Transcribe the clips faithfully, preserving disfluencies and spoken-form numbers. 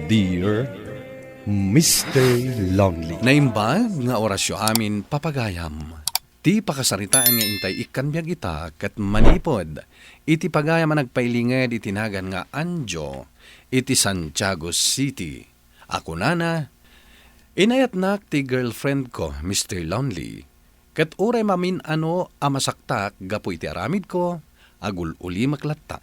Dear Mister Lonely. Naimbag nga orasyo amin, papagayam. Ti pakasaritaan nga intay ikkan biag ita ket manipud iti pagayam a nagpailinged iti nagan nga Anjo iti Santiago City. A kunana, inayatnak ti girlfriend ko, Mister Lonely, ket uray mamin-ano a masaktak gapu iti aramidko, agul-ulimek latta.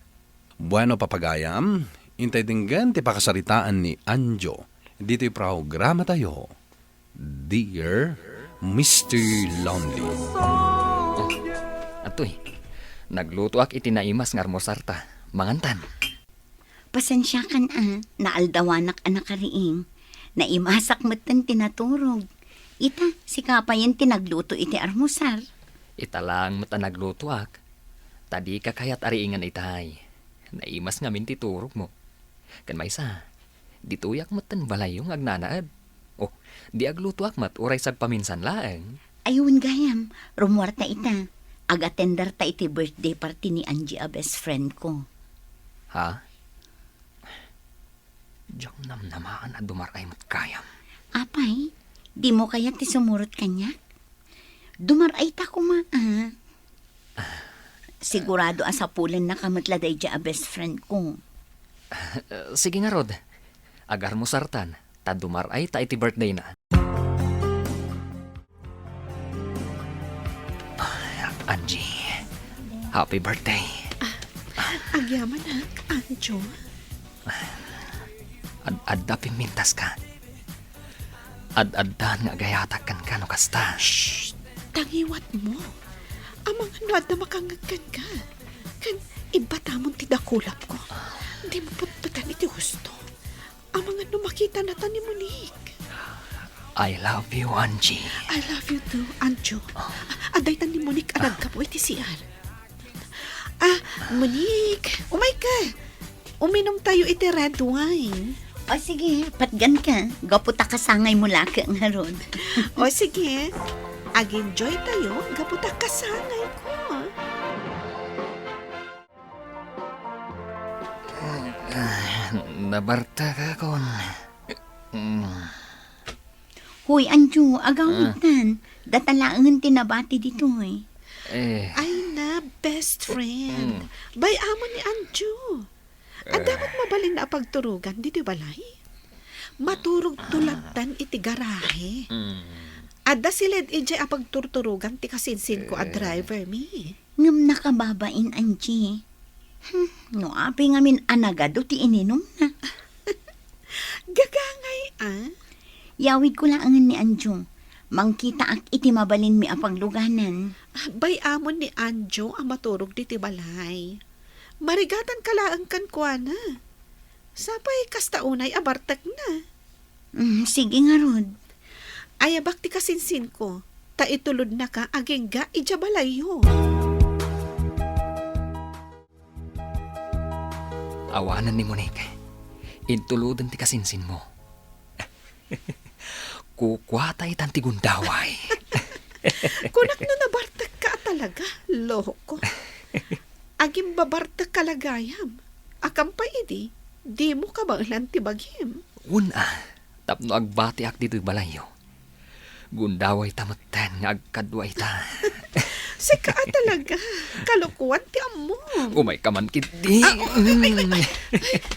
Bueno, papagayam, intay denggen ti pakasaritaan ni Anjo ditoy programatayo, Dear Mister Lonely. Atoy, naglutoak iti naimas nga almorsarta. Mangantan. Pasensiakan a, naaldawanak a nakariing. Naimasak metten ti naturog. Ita, sika payen ti nagluto iti almusar. Ita laeng met a naglutoak. Ta dika kayat a riingen itay. Naimas ngamin ti turogmo. Ken maysa, ditoyak metten balayyo nga agnanaed. Oh, di aglutoak met uray sagpaminsan laeng. Ay, wen gayam, rummuarta ita. Ag-attenderta iti birthday party ni Angie a best friend ko. Ha? Diak namnamaan a dumar-ay met gayam. Apay, dimo kayat ti sumurot kaniak? Dumar-ayta koma, a. Sigurado a sapulennaka met la daydiay a best friend ko. Eh, sige ngarud. Agarmusartan, ta dumar-ayta iti birthday na. Angie, happy birthday. Agyamanak, Anjo. Ad-adda pimmintaska. Ad-addan nga agayatak kenka no kasta. Shh! Tangiwatmo. Amangan no adda makangngeg kenka. Ken ibbatamon ti dakulapko. Dimo petpeten iti husto. Amangan no makitanata ni Monique. I love you, Angie. I love you too, Anjo. Ah, dayta ni Monique a naggapu iti C R. Ah, Monique, umayka. Uminumtayo iti red wine. O sige, patganka. Gapu ta kasangaymo lake ngarud. O sige, ag-enjoytayo gapu ta kasangayko. Nabartakakon. Mm. Hoy, Anjo, agawidtan. Data laengen ti nabati ditoy. Eh. Ay na, best friend. Mm. Bay-amon ni Anjo. Adda met mabalinna a pagturogan ditoy balay? Maturogto lattan iti garahe. Mm. Adda siled idiay a pagturturogan ti kasinsinko a driver, mi. Ngem nakababain, Angie. Hmm, no apay ngamin a nagadu ti ininumna. Gagangay, a? Yawidko laengen ni Anjo. Mangkitaak iti mabalinmi a pagluganan. Bay-amon ni Anjo a maturog ditoy balay. Marigatanka laeng kenkuana. Sapay kasta unay a bartekna. Mm, sige ngarud. Ayabak ti kasinsinko, ta itulodnaka agingga idiay balayyo. Awanen ni Monique. Intuloden ti kasinsinmo. Kukuataytan ti gundaway. Kunak no nabartekka a talaga, loko. Agimbabartekka la gayam. Akan pay idi, dimo kabaelan ti bagim. Wen a, tapno agbatiak ditoy balayyo. Gundawayta metten nga agkadua ita. Sika a talaga, kalokoan ti ammom. Umayka man ketdi. Ah, ay, ay, ay, ay.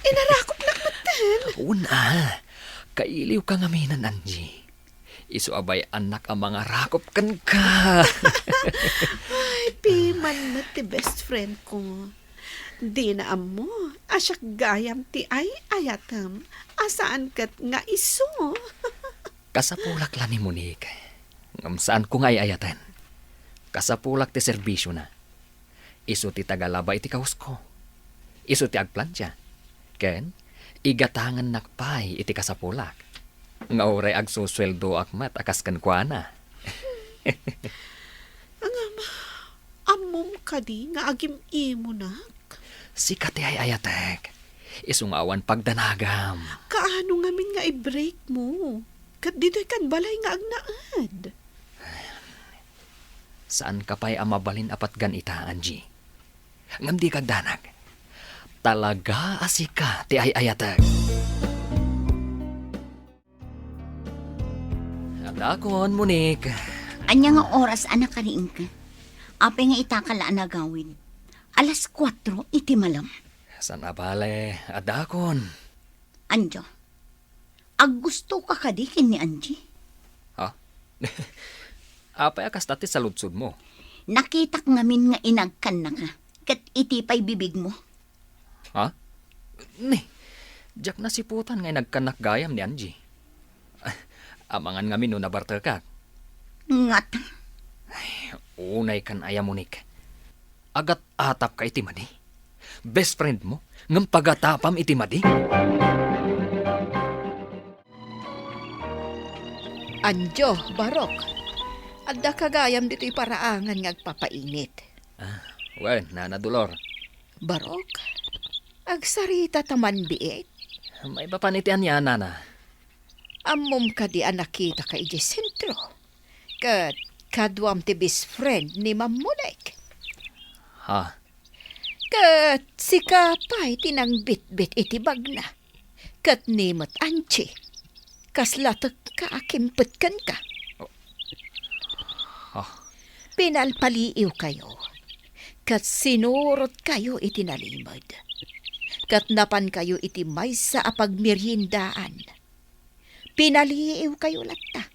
Inarakopnak metten. Wen a, kailiwka ngaminen, Angie. Isu a bay-annak a mangarakop kenka. Ay, piman met ti best friend ko. Dina ammo a siak gayam ti ay-ayatem a saan ket nga isu. Kasapulak la ni Monique, ngem saanko nga ay-ayaten. Kasapulak ti serbisiona. Isu ti tagalaba iti kawusko. Isu ti agplantia. Ken igatangennak pay iti kasapulak. Nga uray agsusueldoak met a kas kenkuana. Ngem, ammom kadi nga agim-imonak? Sika ti ay-ayatek. Isu nga awan pagdanagam. Kaano ngamin nga i-break mo? Ket ditoy kan balay nga agnaed. Saanka pay a mabalin a patgan ita, Angie. Ngem dika agdanag. Talaga a sika ti ay-ayatek. Akon, Monique. Ania nga oras a nakariingka? Apay nga itaka la a nagawid? Alas kuatro iti malem. Saan a bale, adakon. Anjo, aggustoka kadi ken ni Angie? Ha? Apay a kasta ti saludsodmo? Nakitak ngamin nga inagkannaka, ket iti pay bibigmo. Ha? Ni, diak nasiputan nga inagkannak gayam ni Angie. Amangan ngamin no nabartekak. Ngat. Ay, unay kan aya, Monique. Agat-atapka iti madi? Best friend mo, ngem pagatapam iti madi? Anjo, Barok. Adda ka gayam ditoy paraangan nga agpapainit. Ah, wen, Nana Dolor. Barok, agsarita ta man biit. Maipapan iti ania, Nana? Ammom kadi a nakitaka idiay sentro? Ket kaduam ti best friend ni Ma'am Monique. Ha? Ket sika pay ti nangbitbit iti bagna. Ket ni met Angie, kasla tekka a kimpet kenka. Oh. Ah. Pinalpaliiwkayo, ket sinurotkayo iti nalimed. Ket napankayo iti maysa a pagmeriendaan. Pinaliiwkayo latta.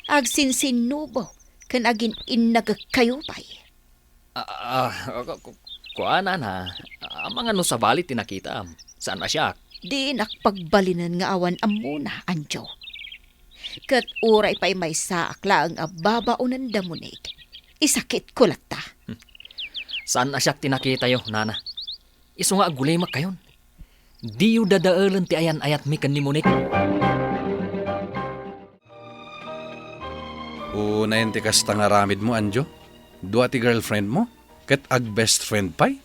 Agsinsinnubo ken agin-innagekkayo pay. Ah, ah, ku-, ku-, kuana na, amangan no sabali ti nakitam. Saan a siak. Dinak pagbalinen nga awan ammona, Anjo. Ket uray pay maysaak laeng a babaonen da Monique, isakitko latta. Saan a siak ti nakitayo, Nana. Isu nga agulimakkayon. Diyo dadaelen ti ayan-ayatmi ken ni Monique. Unayen ti kasta nga aramidmo, Anjo? Dua ti girlfriend mo, ket ag-best friend pay?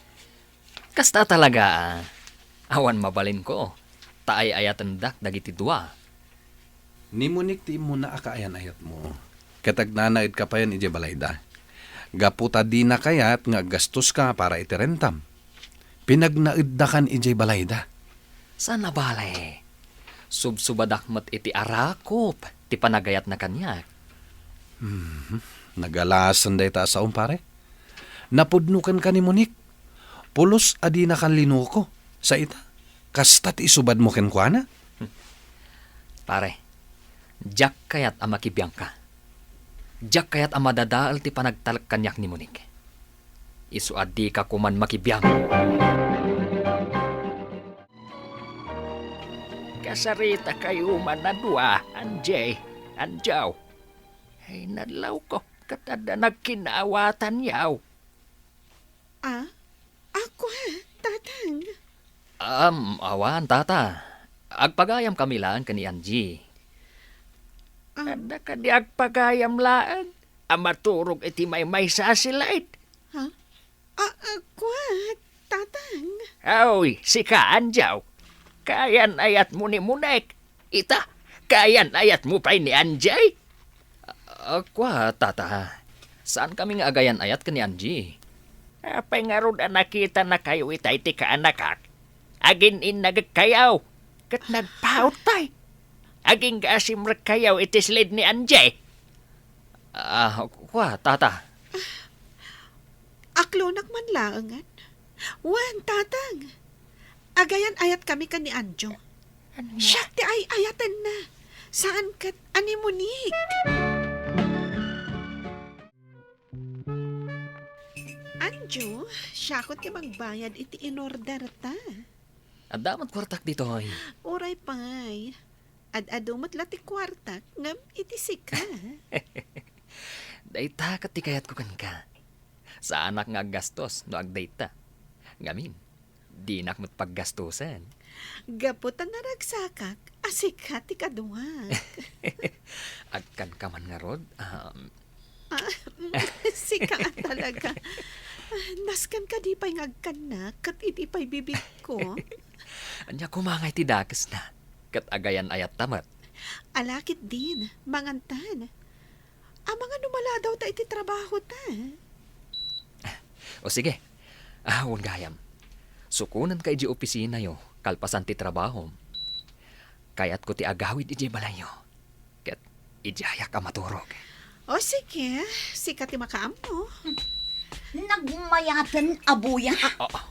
Kasta talaga, ah. Awan mabalinko, ta ay-ayatendak dagiti dua. Ni Monique ti immuna a kaayan-ayatmo, ket agnanaedka payen idiay balayda. Gapu ta dina kayat nga aggastoska para iti rentam, pinagnaeddakan idiay balayda. Saan a bale, subsubadak met iti arakop ti panagayatna kaniak. Mhm. Nagalasen dayta a saom, pare. Napudno kenka ni Monique. Pulos a dinakan linuko. Sa ita, kasta ti isubadmo kenkuana? Pare, diak kayat a makibiangka. Diak kayat a madadael ti panagtalek kaniak ni Monique. Isu a dika koman makibiang. Kasaritakayo man a dua, Angie, Anjo. Ay, nadlawko, ket adda nagkinaawatanyo. Ah? Ako, ha, Tatang? Am, awan, Tata. Agpagayam kami laeng ken ni Angie. Ah. Adda kadi agpagayam laeng a maturog iti maymaysa a silait? Ha? Ah, ah, kua, Tatang. Aw, sika, Anjo. Kaayan-ayatmo ni Monique. Ita, kaayan-ayatmo pay ni Angie? Ah, kua, Tata. Saan kami nga agayan-ayat ken ni Angie. Apay ngarud a nakitanakayo itay ti kaanakak? Agin-innagekkayo, ket nagpaut pay. Agingga a simrekkayo iti silid ni Angie. Ah, kua, Tata. Aklonak man laengen. Wen, Tatang. Agayan-ayat kami ken ni Anjo. Ania? Siak ti ay-ayatenna. Saan ket a ni Monique. Anjo, siakon ti magbayad iti inorderta. Adda met kuartak ditoy. Uray pay. Ad-adu met la ti kuartak ngem iti sika. Dayta ket ti kayatko kenka. Saanak nga aggastos no agdayta. Ngamin, dinak met paggastosen. Gapu ta naragsakak a sika ti kaduak. Agkanka man ngarud, um, Ah, sika a talaga. Nasken kadi pay nga agkannak ket idi pay bibigko. Ania koma ngay ti dakesna? Ket agayan-ayatta met. Ala ketdin, mangantan. Amangan no maladawta iti trabahota. O sige. Ah, wen gayam. Sukonenka idiay opisinayo kalpasan ti trabahom. Kayatko ti agawid idiay balayyo. Ket Idiayak a maturog. O sige, sika ti makaammo. Nagmayaten a buya. Ah, ah,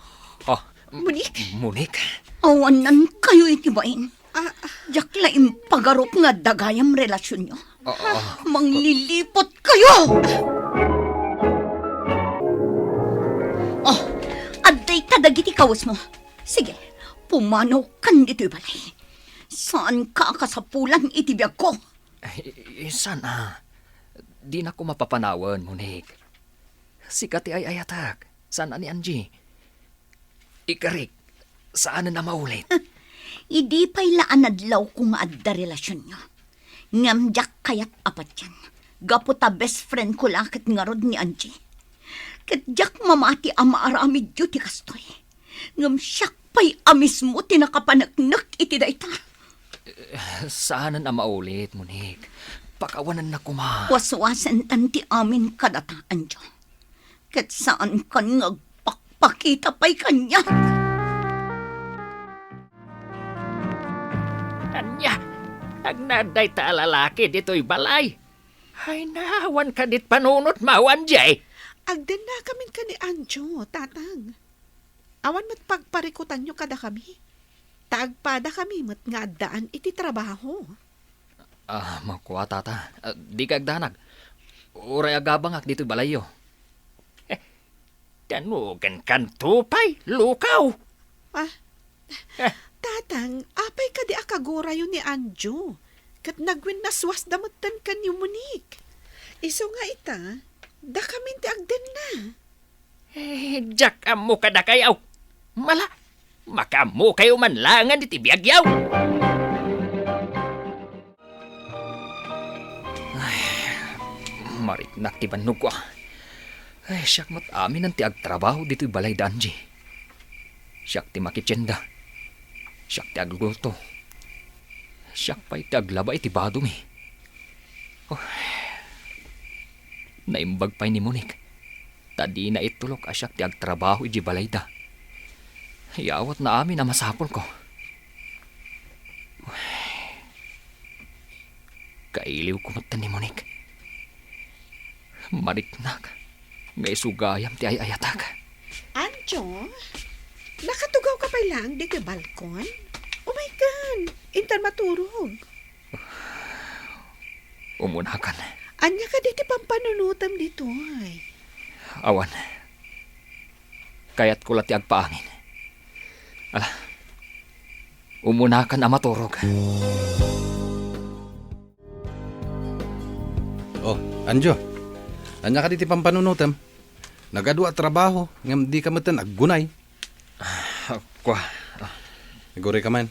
ah, Monique? Monique? Awanan kayo iti bain. Ah, ah. Diak la impagarup nga adda gayam relasionyo. Ah, ah, ah. Manglilipot kayo! Oh, adda ita dagiti kawesmo. Sige, pumanaw kan ditoy balay. Saan ka a kasapulan iti biagko? Ay, saan a? Dinak ko mapapanawen, Monique. Sika ti ay-ayatek, saan a ni Angie. Ikarik, saanen a maulit. Idi pay la a nadlawko nga adda relasionyo. Ngem diak kayat a patien. Gapu ta best friend ko la ket ngarud ni Angie. Ket diak mamati a maaramidyo ti kastoy. Ngem siak pay a mismo ti nakapaneknek iti dayta. Eh, saanen a maulit, Monique. Pakawanennak koma. Waswasentan ti amin kadata, Anjo. Ket saankan nga agpakpakita pay kaniak. Ania? Agnaed dayta a lalaki ditoy balay? Ay, naawan kadit panunotmo, Angie? Agdennakamin ken ni Anjo, Tatang. Awan met pagparikutanyo kadakami. Ta agpadakami met nga addaan iti trabaho. Ah, makuatata. Ah, dika agdanag. Uray agabangak ditoy balayyo. Eh, danugenkanto pay, lukaw. Ah, Eh. Tatang, apay kadi a kagurayo ni Anjo? Ket nagwinnaswasda metten ken ni Monique. Isu nga ita, dakamin ti agdenna. Eh, diak ammo kadakayo. Mala, makaammokayo man laengen iti biagyo. Ay, mariknak ti bannogko, a. Ay, siak met aminen ti agtrabaho ditoy balay da Angie. Siak ti makitienda. Siak ti agluto. Siak pay ti aglaba iti badomi. Oh. Naimbag pay ni Monique. Ta dina itulok a siak ti agtrabaho iti balayda. Yawatna amin a masapulko. Kailiwko met ni Monique. Mariknak nga isu gayam ti ay-ayatak. Anjo, nakatugawka pay laeng ditoy balkon? Umaykan, intan maturog. Umunakan. Ania kadi ti pampanunotem ditoy? Awan. Kayatko la ti agpaangin. Ala, umunakan a maturog. Oh, Anjo, ania kadi ti pampanunotem? Nagadu a trabaho, ngem dika metten aggunay. Ah, kua. Ah. Agurayka man.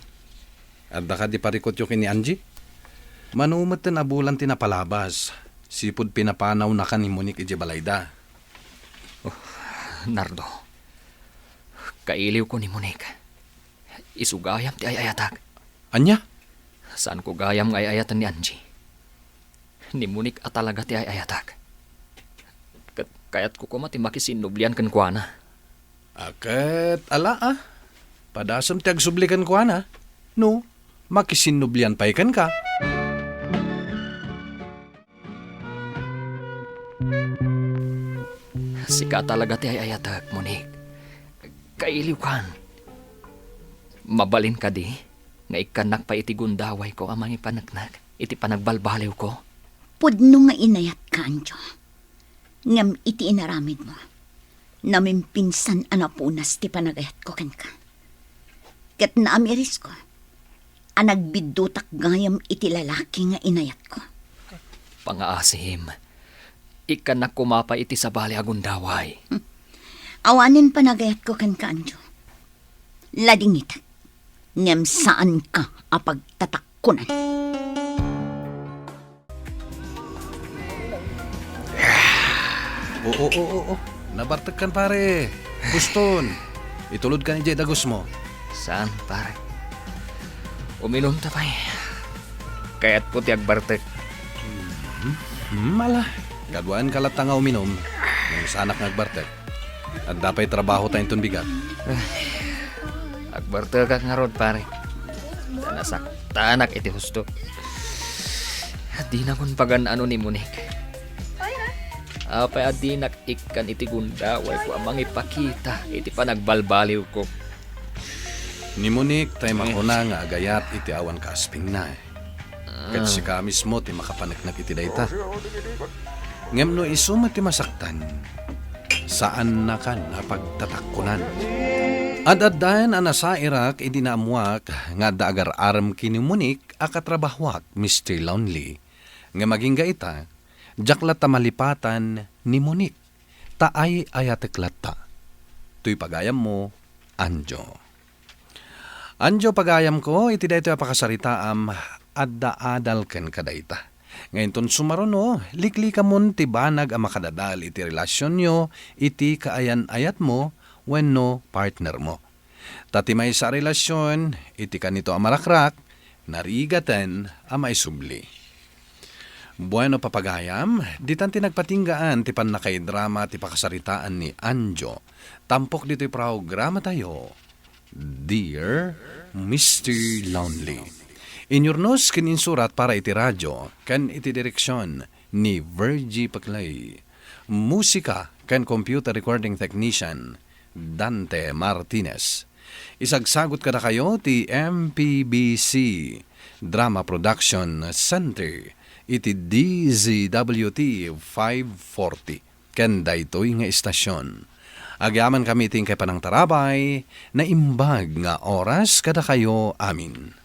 Adda kadi parikutyo ken ni Angie? Mano metten a bulan ti napalabas. Sipud pinapanawnakan ni Monique iti balayda. Oh, Nardo. Kailiwko ni Monique. Isu gayam ti ay-ayatak. Ania? Saanko gayam nga ay-ayaten ni Angie. Ni Monique a talaga ti ay-ayatak. Ket kayatko koma ti makisinnublian kenkuana. A, ket ala, a. Padasem ti agsubli kenkuana. No, makisinnublian pay kenka. Sika talaga ti ay-ayatek, Monique. Kailiwkan. Mabalin kadi nga ikkannak pay iti gundawayko a mangipaneknek iti panagbalbaliwko? Pudno nga inayatka, Anjo. Ngem iti inaramidmo, namimpinsan a napunas ti panagayatko kenka. Ket naamirisko a nagbiddutak gayam iti lalaki nga inayatko. Pangaasim, ikkannak koma pay iti sabali a gundaway. Hmm. Awanen panagayatko kenka, Anjo. Ladingitak, ngem saanka a pagtatakkunan. Oo, oo, oo. Nabartekkan, pare. Boston. Itulodkan idiay dagusmo. Saan, pare? Uminumta pay. Kayatko ti agbartek. Hmm, hmm, ala. Kaduaenka latta nga uminum. Ngem saanak nga agbartek. Adda pay trabaho ta inton bigat. Agbartekak ngarud, pare. Ta nasaktanak iti hustok. Dinakon pagan-ano ni Monique. Apay a dinak ikkan iti gundawayko a mangipakita iti panagbalbaliwko. Ni Monique tay makuna nga agayat iti awan kaaspingna. Ket sika mismo ti makapaneknek iti dayta. Ngem no isu met ti masaktan, saannakan a pagtatakkunan. Ad-addan a nasairak idi naammuak nga adda agar-arem ken ni Monique a katrabahoak, Mister Lonely. Ngem agingga ita, diak latta malipatan ni Monique, ta ay-ayatek latta. Toy pagayammo, Anjo. Anjo, pagayamko, iti daytoy a pakasaritaam, adda adal ken kadayta. Nga inton sumaruno, liklikamon ti banag a makadadael iti relasionyo iti kaayan-ayatmo wenno partnermo. Ta ti maysa a relasion iti kanito a marakrak, narigaten a maisubli. Bueno, papagayam, ditan ti nagpatinggaan ti pannakaidrama ti pakasaritaan ni Anjo. Tampok ditoy programatayo, Dear Mister Lonely. Inyurnos ken insurat para iti radio ken iti direksion ni Virgie Paclay. Musika ken computer recording technician, Dante Martinez. Isagsagot kadakayo ti M P B C Drama Production Center iti D Z W T five forty ken daytoy nga istasion. Agyamankami iti inkay panangtarabay, naimbag nga oras kadakayo amin.